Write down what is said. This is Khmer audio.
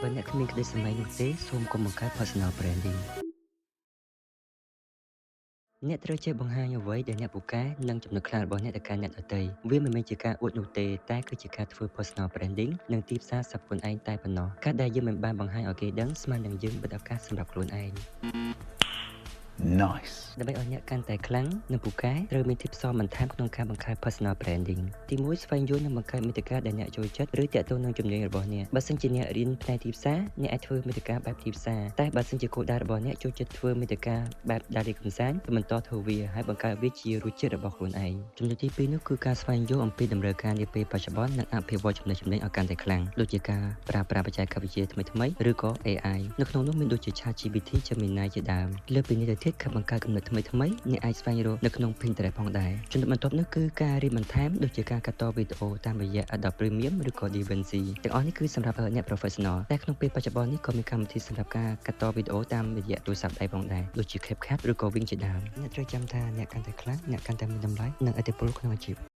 បើអ្នកគ្មានក្តីស្រមៃនោះទេសូមកុំបង្កើត personal branding។ អ្នកត្រូវចេះបង្ហាញអ្វីដែលអ្នកពូកែនិងចំណុចខ្លាំងរបស់អ្នកទៅកាន់អ្នកដទៃវាមិនមែនជាការអួតនោះទេតែគឺជាការធ្វើ personal branding និងទីផ្សារសម្រាប់ខ្លួនឯងតែប៉ុណ្ណោះការដែលយើងមិនបានបង្ហាញឲ្យគេដឹងស្មើនឹងយើងបិទឱកាសសម្រាប់ខ្លួនឯង។ Nice. ដើម្បីឲ្យអ្នកកាន់តែខ្លាំងនិងពូកែត្រូវមាន tips បន្ថែមក្នុងការបង្កើត personal branding។ ទី1ស្វែងយល់និងបង្កើតមាតិកាដែលអ្នកចូលចិត្តឬទាក់ទងនឹងជំនាញរបស់អ្នកបើសិនជាអ្នករៀនផ្នែកទីផ្សារអ្នកអាចធ្វើមាតិកាបែបទីផ្សារតែបើសិនជាគោលដៅរបស់អ្នកចូលចិត្តធ្វើមាតិកាបែបដើរលេងកម្សាន្តគឺបន្តធ្វើវាហើយបង្កើតវាជារសជាតិរបស់ខ្លួនឯងចំណុចទី2នោះគឺការស្វែងយល់អំពីតម្រូវការនាពេលបច្ចុប្បន្ននិងអភិវឌ្ឍចំណេះជំនាញឲ្យកាន់តែខ្លាំងដូចជាការប្រើប្រាស់បច្ចេកវិទ្យាថ្មីៗឬក៏ AI នៅក្នុងនោះមានដូចជា ChatGPT, Gemini ជាដើមលើសពីនេះទៅទៀតការបង្កើតគំនិតថ្មីៗអ្នកអាចស្វែងរកនៅក្នុង Pinterest ផងដែរចំណុចបន្ទាប់នោះគឺការរៀនបន្ថែមដូចជាការកាត់តវីដេអូតាមរយៈ Adobe Premiere ឬក៏ DaVinci ទាំងអស់នេះគឺសម្រាប់អ្នក professional តែក្នុងពេលបច្ចុប្បន្ននេះក៏មានកម្មវិធីសម្រាប់ការកាត់តវីដេអូតាមរយៈទូរស័ព្ទដៃផងដែរដូចជា CapCut ឬក៏ Wing ជាដើមអ្នកត្រូវចាំថាអ្នកកាន់តែខ្លាំងអ្នកកាន់តែមានតម្លៃនិងឥទ្ធិពលក្នុងអាជីព។